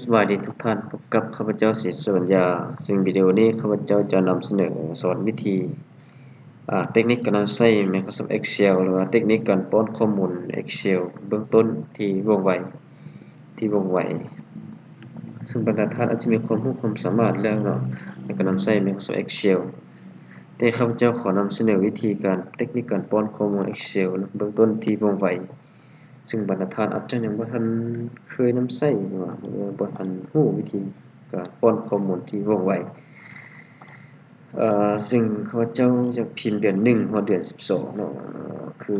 ສະບາຍດີທຸກທ່ານ, ພົບກັບຂ້າພະເຈົ້າ ສີສຸວັນຍາ. ຊຶ່ງວິດີໂອນີ້ ຂ້າພະເຈົ້າຈະນຳສະເໜີສອນວິທີ ອາ ເຕັກນິກການນຳໃຊ້ Microsoft Excel ຫຼືວ່າເຕັກນິກການປ້ອນຂໍ້ມູນ Excel ເບື້ອງຕົ້ນທີ່ວ່ອງໄວ, ທີ່ວ່ອງໄວ. ຊຶ່ງບັນດາທ່ານອາດຈະມີຄວາມຮູ້ຄວາມສາມາດແລ້ວເນາະ ໃນການນຳໃຊ້ Microsoft Excel, ແຕ່ຂ້າພະເຈົ້າຂໍນຳສະເໜີວິທີການ ເຕັກນິກການປ້ອນຂໍ້ມູນ Excel ເບື້ອງຕົ້ນທີ່ວ່ອງໄວ. ຊຶ່ງບັນດາທ່ານອາດຈະຍັງບໍ່ທັນເຄີຍນຳໃຊ້ ຫຼືວ່າບໍ່ທັນຮູ້ວິທີການປ້ອນຂໍ້ມູນທີ່ວ່ອງໄວ. ເອີ ຊຶ່ງຂ້າພະເຈົ້າຢາກພິມເດືອນໜຶ່ງຮອດເດືອນສິບສອງເນາະ, ເອີ ຄື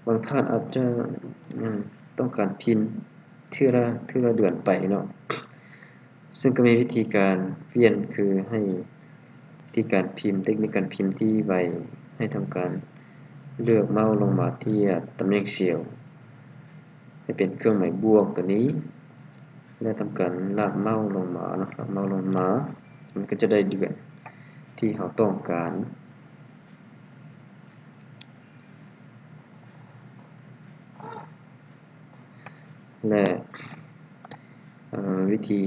ບາງທ່ານອາດຈະ ອືມ ຕ້ອງການພິມເທື່ອລະ ເທື່ອລະເດືອນໄປເນາະ. ຊຶ່ງກໍມີວິທີການປ່ຽນ ຄືໃຫ້ວິທີການພິມ ເຕັກນິກການພິມທີ່ໄວ, ໃຫ້ທຳການເລືອກເມົາສ໌ລົງມາທີ່ ອາ ຕຳແໜ່ງເຊວ ໃຫ້ເປັນເຄື່ອງໝາຍບວກຕົວນີ້ ແລະ ທຳການລາກເມົາສ໌ລົງມາເນາະ, ລາກເມົາສ໌ລົງມາ ມັນກໍຈະໄດ້ເດືອນທີ່ເຮົາຕ້ອງການ. ແລະ ເອີ ວິທີ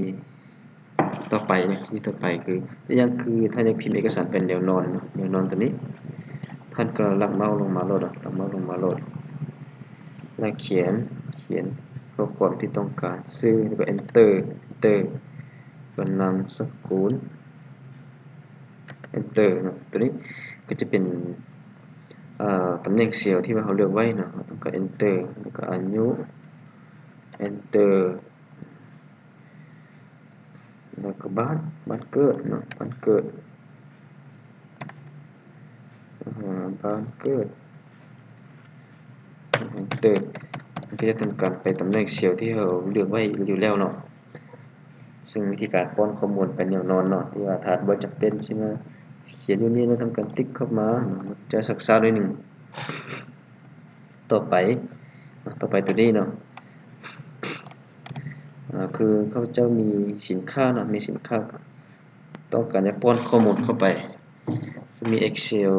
ຕໍ່ໄປເນາະ, ວິທີຕໍ່ໄປຄື ຕົວຢ່າງຄືທ່ານຢາກພິມເອກະສານເປັນແນວນອນເນາະ, ແນວນອນຕົວນີ້ ທ່ານກໍລາກເມົາສ໌ລົງມາໂລດເນາະ, ລາກເມົາສ໌ລົງມາໂລດ ແລະ ຂຽນ ຂຽນຂໍ້ຄວາມທີ່ຕ້ອງການ, ຊື່ ແລ້ວກໍ Enter Enter ກໍນາມສະກຸນ Enter ເນາະ. ຕົວນີ້ກໍຈະເປັນ ເອີ ຕຳແໜ່ງເຊວທີ່ວ່າເຮົາເລືອກໄວ້ເນາະ, ເຮົາຕ້ອງການ Enter ແລ້ວກໍອາຍຸ Enter ແລ້ວກໍບ້ານ ບ້ານເກີດເນາະ, ບ້ານເກີດ ເອີ ບ້ານເກີດ Enter ມັນກໍຈະທຳການໄປຕຳແໜ່ງເຊວທີ່ເຮົາເລືອກໄວ້ຢູ່ແລ້ວເນາະ. ຊຶ່ງວິທີການປ້ອນຂໍ້ມູນເປັນແນວນອນເນາະ ທີ່ວ່າຖ້າບໍ່ຈຳເປັນຊິມາຂຽນຢູ່ນີ້ ແລ້ວທຳການຕິກເຂົ້າມາເນາະ, ຈະຊັກຊ້າໜ້ອຍໜຶ່ງ. ຕໍ່ໄປ ຕໍ່ໄປຕົວນີ້ເນາະ ອາ ຄືຂ້າພະເຈົ້າມີສິນຄ້າເນາະ, ມີສິນຄ້າ ຕ້ອງການຈະປ້ອນຂໍ້ມູນເຂົ້າໄປ. ມີ Excel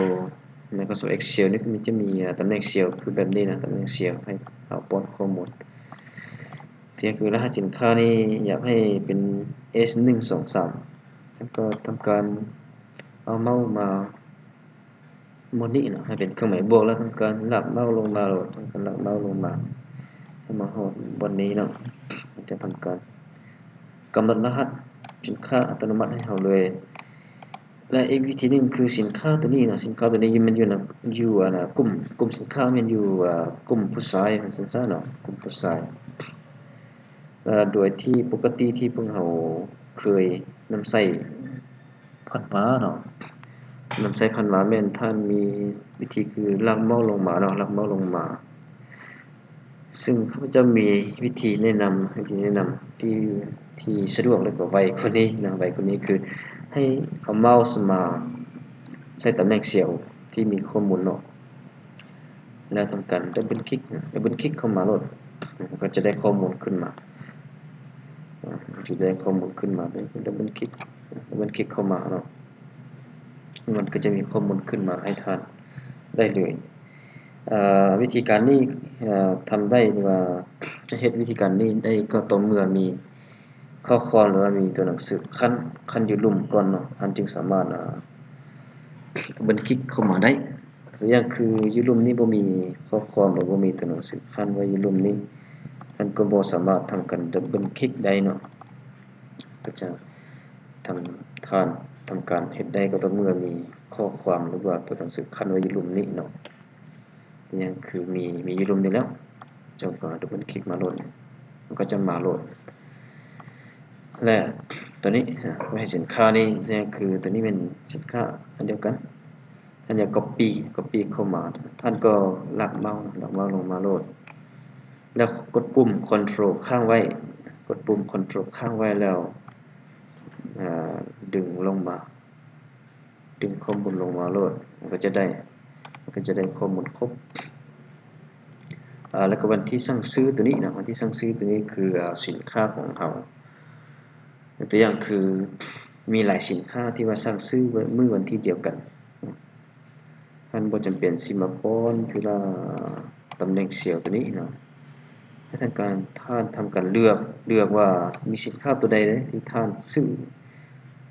Microsoft Excel ນີ້ກໍມີ ຈະມີ ອາ ຕຳແໜ່ງເຊວຄືແບບນີ້ນະ, ຕຳແໜ່ງເຊວໃຫ້ເຮົາປ້ອນຂໍ້ມູນ. ພຽງຄືລະຫັດສິນຄ້ານີ້ຢາກໃຫ້ເປັນ S ໜຶ່ງ ສອງ ສາມ ແລ້ວກໍທຳການເອົາເມົາສ໌ມາ ໝົດນີ້ເນາະ ໃຫ້ເປັນເຄື່ອງໝາຍບວກ ແລ້ວທຳການລາກເມົາສ໌ລົງມາໂລດ, ທຳການລາກເມົາສ໌ລົງມາ ໃຫ້ມາຮອດບ່ອນນີ້ເນາະ, ຈະທຳການກຳນົດລະຫັດສິນຄ້າອັດຕະໂນມັດໃຫ້ເຮົາເລີຍ. ແລະ ອີກວິທີໜຶ່ງຄືສິນຄ້າຕົວນີ້ເນາະ, ສິນຄ້າຕົວນີ້ມັນຢູ່ໃນ ຢູ່ ອັນ ກຸ່ມ ກຸ່ມສິນຄ້າແມ່ນຢູ່ ອາ ກຸ່ມຜູ້ຊາຍວ່າຊັ້ນຊະເນາະ, ກຸ່ມຜູ້ຊາຍ ເອີ ໂດຍທີ່ປົກກະຕິທີ່ພວກເຮົາເຄີຍນຳໃຊ້ຜ່ານມາເນາະ, ນຳໃຊ້ຜ່ານມາແມ່ນທ່ານມີວິທີຄືລາກເມົາສ໌ລົງມາເນາະ, ລາກເມົາສ໌ລົງມາ. ຊຶ່ງຂ້າພະເຈົ້າມີວິທີແນະນຳ ວິທີແນະນຳທີ່ ທີ່ສະດວກ ແລະ ກໍໄວກວ່ານີ້ເນາະ, ໄວກວ່ານີ້ຄືໃຫ້ເອົາເມົາສ໌ມາໃສ່ຕຳແໜ່ງເຊວທີ່ມີຂໍ້ມູນເນາະ. ແລ້ວທຳການດັບເບິນຄລິກ ດັບເບິນຄລິກເຂົ້າມາໂລດ, ກໍຈະໄດ້ຂໍ້ມູນຂຶ້ນມາ, ຈະໄດ້ຂໍ້ມູນຂຶ້ນມາ, ດັບເບິນຄລິກ ດັບເບິນຄລິກເຂົ້າມາເນາະ, ມັນກໍຈະມີຂໍ້ມູນຂຶ້ນມາໃຫ້ທ່ານໄດ້ເລີຍ. ເອີ ວິທີການນີ້ ເອີ ທຳໄດ້ ຫຼືວ່າຈະເຮັດວິທີການນີ້ໄດ້ກໍຕໍ່ເມື່ອມີ ຂໍ້ຄວາມ ຫຼືວ່າມີຕົວໜັງສືຂັ້ນ ຂັ້ນຢູ່ລຸ່ມກ່ອນເນາະ, ທ່ານຈຶ່ງສາມາດ ອາ ດັບເບິນຄລິກເຂົ້າມາໄດ້. ຕົວຢ່າງຄືຢູ່ລຸ່ມນີ້ບໍ່ມີຂໍ້ຄວາມ ຫຼືບໍ່ມີຕົວໜັງສືຂັ້ນໄວ້ຢູ່ລຸ່ມນີ້, ທ່ານກໍບໍ່ສາມາດທຳການດັບເບິນຄລິກໄດ້ເນາະ, ກໍຈະ ທ່ານ ທ່ານທຳການເຮັດໄດ້ກໍຕໍ່ເມື່ອມີຂໍ້ຄວາມ ຫຼືວ່າຕົວໜັງສືຂັ້ນໄວ້ຢູ່ລຸ່ມນີ້ເນາະ. ຍັງຄືມີ ມີຢູ່ລຸ່ມນີ້ແລ້ວ ເຈົ້າກໍດັບເບິນຄລິກມາໂລດ ມັນກໍຈະມາໂລດ. ແລະ ຕົວນີ້ ອາ ໄວ້ໃຫ້ສິນຄ້ານີ້ ຍັງຄືຕົວນີ້ແມ່ນສິນຄ້າອັນດຽວກັນ, ທ່ານຢາກກັອບປີ້ ກັອບປີ້ເຂົ້າມາ ທ່ານກໍລາກເມົາສ໌ ລາກເມົາສ໌ລົງມາໂລດ ແລ້ວກົດປຸ່ມ Control ຄ້າງໄວ້, ກົດປຸ່ມ Control ຄ້າງໄວ້ແລ້ວ ອາ ດຶງລົງມາ ດຶງຂໍ້ມູນລົງມາໂລດ ມັນກໍຈະໄດ້ ມັນກໍຈະໄດ້ຂໍ້ມູນຄົບ. ອາ ແລ້ວກໍວັນທີສັ່ງຊື້ຕົວນີ້ເນາະ, ວັນທີສັ່ງຊື້ຕົວນີ້ຄື ອາ ສິນຄ້າຂອງເຮົາ. ຍົກຕົວຢ່າງຄືມີຫຼາຍສິນຄ້າທີ່ວ່າສັ່ງຊື້ມື້ວັນທີດຽວກັນ, ທ່ານບໍ່ຈຳເປັນຊິມາປ້ອນເທື່ອລະຕຳແໜ່ງເຊວຕົວນີ້ເນາະ, ໃ ທ່ານການ ທ່ານທຳການເລືອກ ເລືອກວ່າມີສິນຄ້າຕົວໃດທີ່ທ່ານຊື້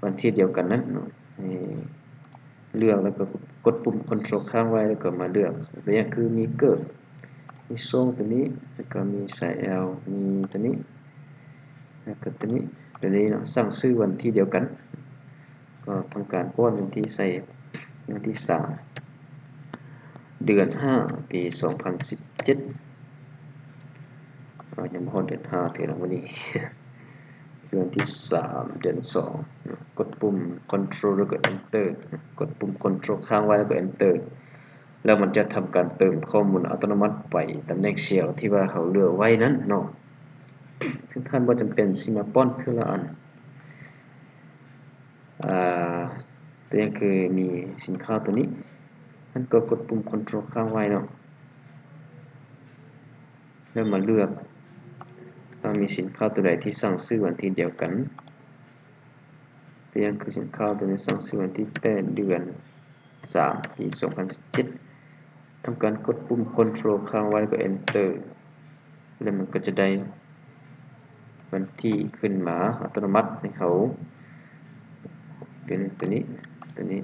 ວັນທີດຽວກັນນັ້ນເນາະ ໃຫ້ເລືອກ ແລ້ວກໍກົດປຸ່ມຄອນໂທຣຄ້າງໄວ້ ແລ້ວກໍມາເລືອກ ຕົວຢ່າງຄືມີເກີບ ມີໂສ້ຕົວນີ້ ແລ້ວກໍມີສາຍແອວ ມີຕົວນີ້ ແລ້ວກໍຕົວນີ້ ຕົວນີ້ເນາະ ສັ່ງຊື້ວັນທີດຽວກັນ ກໍທຳການປ້ອນວັນທີໃສ່ ວັນທີສາມ ເດືອນຫ້າ ປີສອງພັນສິບເຈັດ ເອີ ຍັງບໍ່ຮອດເດືອນຫ້າເທື່ອເນາະມື້ນີ້ ຄືວັນທີສາມ ເດືອນສອງ ກົດປຸ່ມຄອນໂທຣ ແລ້ວກໍເອັນເຕີ ກົດປຸ່ມຄອນໂທຣຄ້າງໄວ້ ແລ້ວກໍເອັນເຕີ ແລ້ວມັນຈະທຳການເຕີມຂໍ້ມູນອັດຕະໂນມັດໄປຕຳແໜ່ງເຊວທີ່ວ່າເຮົາເລືອກໄວ້ນັ້ນເນາະ ຊຶ່ງທ່ານບໍ່ຈຳເປັນຊິມາປ້ອນເທື່ອລະອັນ ອາ ຕົວຢ່າງຄືມີສິນຄ້າຕົວນີ້ ທ່ານກໍກົດປຸ່ມຄອນໂທຣຄ້າງໄວ້ເນາະ ແລ້ວມາເລືອກວ່າມີສິນຄ້າຕົວໃດທີ່ສັ່ງຊື້ວັນທີດຽວກັນ ຕົວຢ່າງຄືສິນຄ້າຕົວນີ້ສັ່ງຊື້ວັນທີແປດ ເດືອນສາມ ປີສອງພັນສິບເຈັດ ທຳການກົດປຸ່ມຄອນໂທຣຄ້າງໄວ້ ແລ້ວກໍເອັນເຕີ ແລ້ວມັນກໍຈະໄດ້ວັນທີຂຶ້ນມາອັດຕະໂນມັດໃຫ້ເຮົາ ຕົວນີ້ ຕົວນີ້ ຕົວນີ້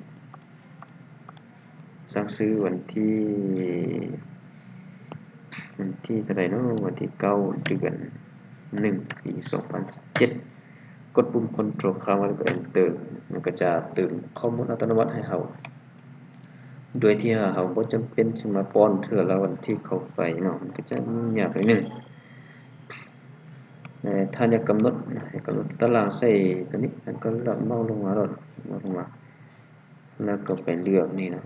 ສັ່ງຊື້ວັນທີ ວັນທີເທົ່າໃດເນາະ ວັນທີເກົ້າ ເດືອນໜຶ່ງ ປີສອງພັນສິບເຈັດ ກົດປຸ່ມຄອນໂທຣຄ້າງໄວ້ ແລ້ວກໍເອັນເຕີ ມັນກໍຈະເຕີມຂໍ້ມູນອັດຕະໂນມັດໃຫ້ເຮົາ ໂດຍທີ່ເຮົາບໍ່ຈຳເປັນຊິມາປ້ອນເທື່ອລະວັນທີເຂົ້າໄປເນາະ ມັນກໍຈະຫຍຸ້ງຍາກໜ້ອຍໜຶ່ງ ແລະ ຖ້າຢາກກຳນົດ ໃຫ້ກຳນົດຕາຕະລາງໃສ່ຕົວນີ້ ແລ້ວກໍລັກເມົາສ໌ລົງມາໂລດ ເມົາສ໌ລົງມາ ແລ້ວກໍໄປເລືອກນີ້ນະ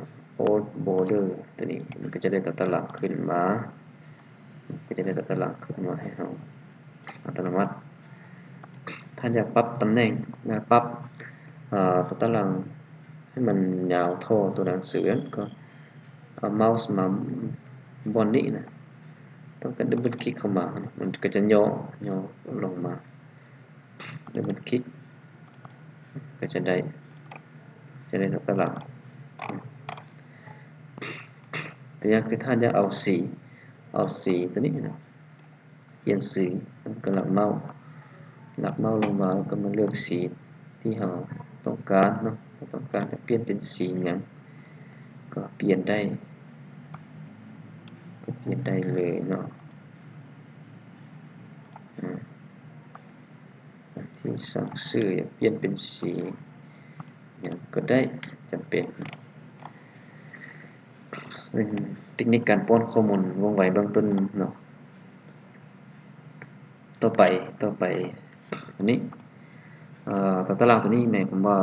Odd Border ຕົວນີ້ ມັນກໍຈະໄດ້ຕາຕະລາງຂຶ້ນມາ ກໍຈະໄດ້ຕາຕະລາງຂຶ້ນມາໃຫ້ເຮົາອັດຕະໂນມັດ ຖ້າຢາກປັບຕຳແໜ່ງ ແລະ ປັບ ເອີ ຕາຕະລາງໃຫ້ມັນຍາວທໍ່ຕົວໜັງສື ກໍເອົາເມົາສ໌ມາບ່ອນນີ້ນະ ຕ້ອງການດັບເບິນຄລິກເຂົ້າມາ ມັນກໍຈະຫຍໍ້ ຫຍໍ້ລົງມາ ດັບເບິນຄລິກ ກໍຈະໄດ້ ຈະໄດ້ຕາຕະລາງ ຕົວຢ່າງຄືທ່ານຢາກເອົາສີ ເອົາສີຕົວນີ້ນະ ປ່ຽນສີ ກໍລັກເມົາສ໌ ລັກເມົາສ໌ລົງມາ ແລ້ວກໍມາເລືອກສີທີ່ເຮົາຕ້ອງການເນາະ ເຮົາຕ້ອງການຈະປ່ຽນເປັນສີຫຍັງ ກໍປ່ຽນໄດ້ ກໍປ່ຽນໄດ້ເລີຍເນາະ ອາ ທີ່ສັ່ງຊື້ ຢາກປ່ຽນເປັນສີຫຍັງກໍໄດ້ ຈຳເປັນ ເຊິ່ງເຕັກນິກການປ້ອນຂໍ້ມູນວ່ອງໄວເບື້ອງຕົ້ນເນາະ ຕໍ່ໄປ ຕໍ່ໄປ ອັນນີ້ ເອີ ຕາຕະລາງຕົວນີ້ໝາຍຄວາມວ່າ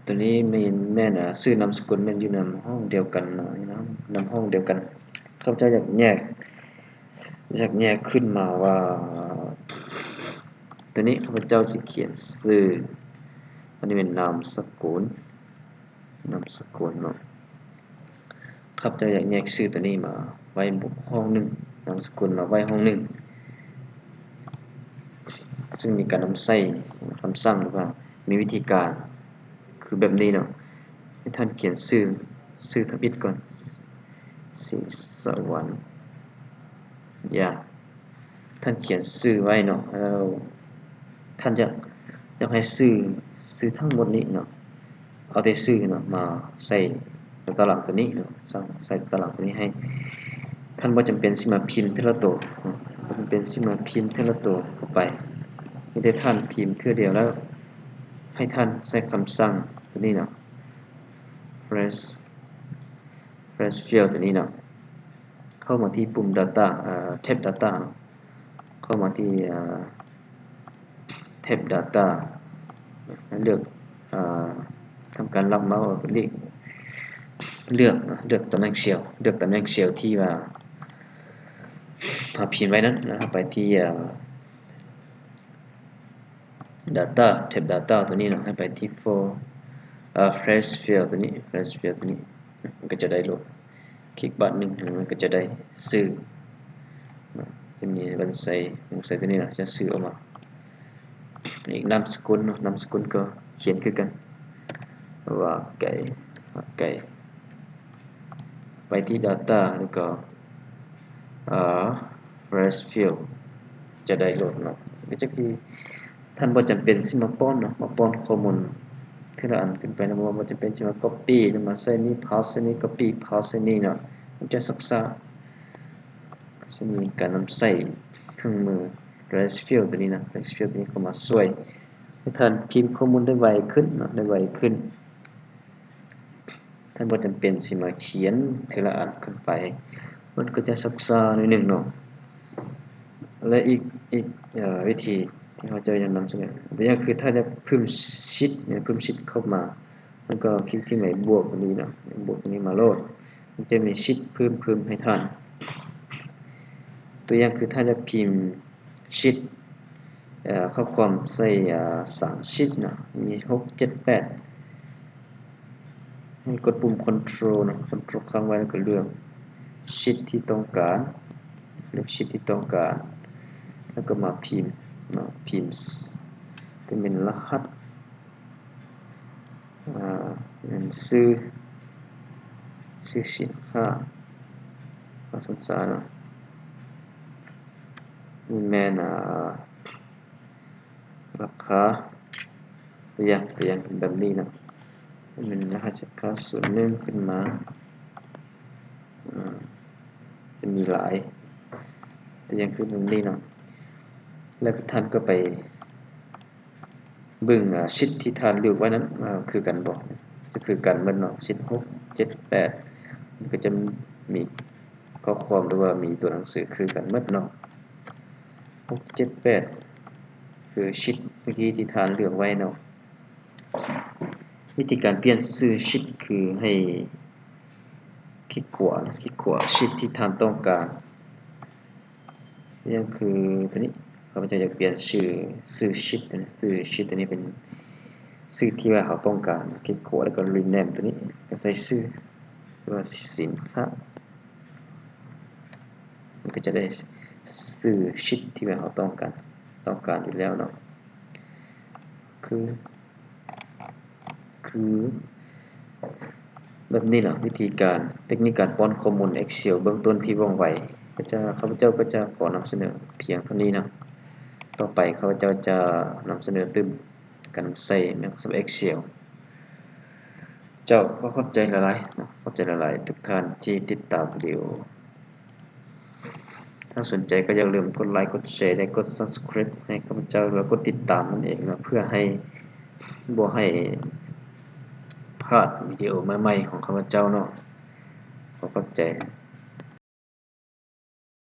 ຕົວນີ້ແມ່ນ ແມ່ນ ອາ ຊື່ນາມສະກຸນແມ່ນຢູ່ໃນຫ້ອງດຽວກັນເນາະ ຢູ່ໃນຫ້ອງດຽວກັນ ຂ້າພະເຈົ້າຢາກແຍກ ຢາກແຍກຂຶ້ນມາວ່າ ຕົວນີ້ຂ້າພະເຈົ້າຊິຂຽນຊື່ ອັນນີ້ແມ່ນນາມສະກຸນ ນາມສະກຸນເນາະ ຂ້າພະເຈົ້າຢາກແຍກຊື່ຕົວນີ້ມາໄວ້ຫ້ອງໜຶ່ງ ນາມສະກຸນມາໄວ້ຫ້ອງໜຶ່ງ ຊຶ່ງມີການນຳໃຊ້ຄຳສັ່ງ ຫຼືວ່າມີວິທີການຄືແບບນີ້ເນາະ ໃຫ້ທ່ານຂຽນຊື່ ຊື່ທຳອິດກ່ອນ ສີສະຫວັນ ຢ່າ ທ່ານຂຽນຊື່ໄວ້ເນາະ ແລ້ວທ່ານຢາກ ຢາກໃຫ້ຊື່ ຊື່ທັງໝົດນີ້ເນາະ ເອົາແຕ່ຊື່ເນາະ ມາໃສ່ຕາຕະລາງຕົວນີ້ເນາະ ໃສ່ຕາຕະລາງຕົວນີ້ໃຫ້ ທ່ານບໍ່ຈຳເປັນຊິມາພິມເທື່ອລະໂຕເນາະ ບໍ່ຈຳເປັນຊິມາພິມເທື່ອລະໂຕເຂົ້າໄປ ມີແຕ່ທ່ານພິມເທື່ອດຽວ ແລ້ວໃຫ້ທ່ານໃຊ້ຄຳສັ່ງຕົວນີ້ເນາະ Fresh Fresh Field ຕົວນີ້ເນາະ ເຂົ້າມາທີ່ປຸ່ມ Data ເອີ ແທັບ Data ເນາະ ເຂົ້າມາທີ່ ເອີ ແທັບ Data ເລືອກ ເອີ ທຳການລັກເມົາສ໌ ເລືອກ ເລືອກ ເລືອກຕຳແໜ່ງເຊວ ເລືອກຕຳແໜ່ງເຊວທີ່ວ່າເຮົາພິມໄວ້ນັ້ນ ແລ້ວເຮົາໄປທີ່ ເອີ Data ແທັບ Data ຕົວນີ້ເນາະ ໃຫ້ໄປທີ່ For ເອີ Fresh Field ຕົວນີ້ Fresh Field ຕົວນີ້ ມັນກໍຈະໄດ້ໂລດ ຄລິກບາດໜຶ່ງ ມັນກໍຈະໄດ້ຊື່ເນາະ ຈະມີວັນໄຊ ວັນໄຊຕົວນີ້ເນາະ ຈະຊື່ອອກມາ ອີກນາມສະກຸນເນາະ ນາມສະກຸນກໍຂຽນຄືກັນ ວ່າໄກ ວ່າໄກ ໄປທີ່ Data ແລ້ວກໍ ເອີ Raspberry ຈະໄດ້ໂລດເນາະ. ກໍຄືທ່ານບໍ່ຈຳເປັນຊິມາປ້ອນເນາະ ມາປ້ອນຂໍ້ມູນເທື່ອລະອັນຂຶ້ນໄປນະ ບໍ່ຈຳເປັນຊິມາ copy ມາໃສ່ນີ້ paste ໃສ່ນີ້ copy paste ໃສ່ນີ້ເນາະ ມັນຈະຊັກຊ້າ. ກໍຈະມີການນຳໃຊ້ເຄື່ອງມື Raspberry ຕົວນີ້ນະ Raspberry ຕົວນີ້ເຂົ້າມາຊ່ວຍໃຫ້ທ່ານພິມຂໍ້ມູນໄດ້ໄວຂຶ້ນເນາະ ໄດ້ໄວຂຶ້ນ. ທ່ານບໍ່ຈຳເປັນຊິມາຂຽນເທື່ອລະອັນຂຶ້ນໄປ ມັນກໍຈະຊັກຊ້າໜ້ອຍໜຶ່ງເນາະ. ແລະ ອີກ ອີກ ເອີ ວິທີທີ່ເຮົາຈະນຳສະເໜີ ຕົວຢ່າງຄືຖ້າຈະພິມ sheet ເນາະ ພິມ sheet ເຂົ້າມາ ມັນກໍຄລິກທີ່ໝາຍບວກຕົວນີ້ເນາະ ບວກຕົວນີ້ມາໂລດ ມັນຈະມີ sheet ເພີ່ມ ເພີ່ມໃຫ້ທ່ານ. ຕົວຢ່າງຄືຖ້າຈະພິມ sheet ເອີ ຂໍ້ຄວາມໃສ່ ເອີ ສາມ sheet ເນາະ ມີ ຫົກ ເຈັດ ແປດ ໃຫ້ກົດປຸ່ມ control ເນາະ control ຄ້າງໄວ້ ແລ້ວກໍເລືອກ sheet ທີ່ຕ້ອງການ ເລືອກ sheet ທີ່ຕ້ອງການ ແລ້ວກໍມາພິມເນາະ ພິມ ຈະແມ່ນລະຫັດ ອາ ແມ່ນຊື່ ຊື່ສິນຄ້າ ວ່າຊັ້ນຊະເນາະ ນີ້ແມ່ນ ອາ ລາຄາ ຕົວຢ່າງ ຕົວຢ່າງເປັນແບບນີ້ເນາະ ແມ່ນລະຫັດສິນຄ້າສູນໜຶ່ງຂຶ້ນມາ ອາ ຈະມີຫຼາຍ ຕົວຢ່າງຄືແບບນີ້ເນາະ ແລ້ວທ່ານກໍໄປ ເບິ່ງ ອາ sheet ທີ່ທ່ານເລືອກໄວ້ນັ້ນ ອາ ຄືກັນບໍ່ ຈະຄືກັນໝົດເນາະ sheet ຫົກ ເຈັດ ແປດ ມັນກໍຈະມີຂໍ້ຄວາມ ຫຼືວ່າມີຕົວໜັງສືຄືກັນໝົດເນາະ ຫົກ ເຈັດ ແປດ ຄື sheet ເມື່ອກີ້ທີ່ທ່ານເລືອກໄວ້ເນາະ. ວິທີການປ່ຽນຊື່ sheet ຄືໃຫ້ຄລິກຂວາ ຄລິກຂວາ sheet ທີ່ທ່ານຕ້ອງການ ຢ່າງຄືຕົວນີ້ ຂ້າພະເຈົ້າຢາກປ່ຽນຊື່ ຊື່ sheet ຕົວນີ້ ຊື່ sheet ຕົວນີ້ເປັນຊື່ທີ່ວ່າເຮົາຕ້ອງການ ຄລິກຂວາ ແລ້ວກໍ rename ຕົວນີ້ ກໍໃສ່ຊື່ ຊື່ວ່າສິນຄ້າ ມັນກໍຈະໄດ້ຊື່ sheet ທີ່ວ່າເຮົາຕ້ອງການ ຕ້ອງການຢູ່ແລ້ວເນາະ ຄື ຄືແບບນີ້ເນາະ ວິທີການ ເຕັກນິກການປ້ອນຂໍ້ມູນ Excel ເບື້ອງຕົ້ນທີ່ວ່ອງໄວ ກໍຈະ ຂ້າພະເຈົ້າກໍຈະຂໍນຳສະເໜີພຽງເທົ່ານີ້ເນາະ ຕໍ່ໄປຂ້າພະເຈົ້າຈະນຳສະເໜີຕື່ມ ການນຳໃຊ້ Microsoft Excel. ເຈົ້າ ຂໍຂອບໃຈຫຼາຍໆເນາະ ຂອບໃຈຫຼາຍໆທຸກທ່ານທີ່ຕິດຕາມວິດີໂອ. ຖ້າສົນໃຈກໍຢ່າລືມກົດໄລ ກົດແຊ ແລະ ກົດ subscribe ໃຫ້ຂ້າພະເຈົ້າ ຫຼືວ່າກົດຕິດຕາມນັ້ນເອງເນາະ ເພື່ອໃຫ້ ບໍ່ໃຫ້ພາດວິດີໂອໃໝ່ໆຂອງຂ້າພະເຈົ້າເນາະ. ຂໍຂອບໃຈ.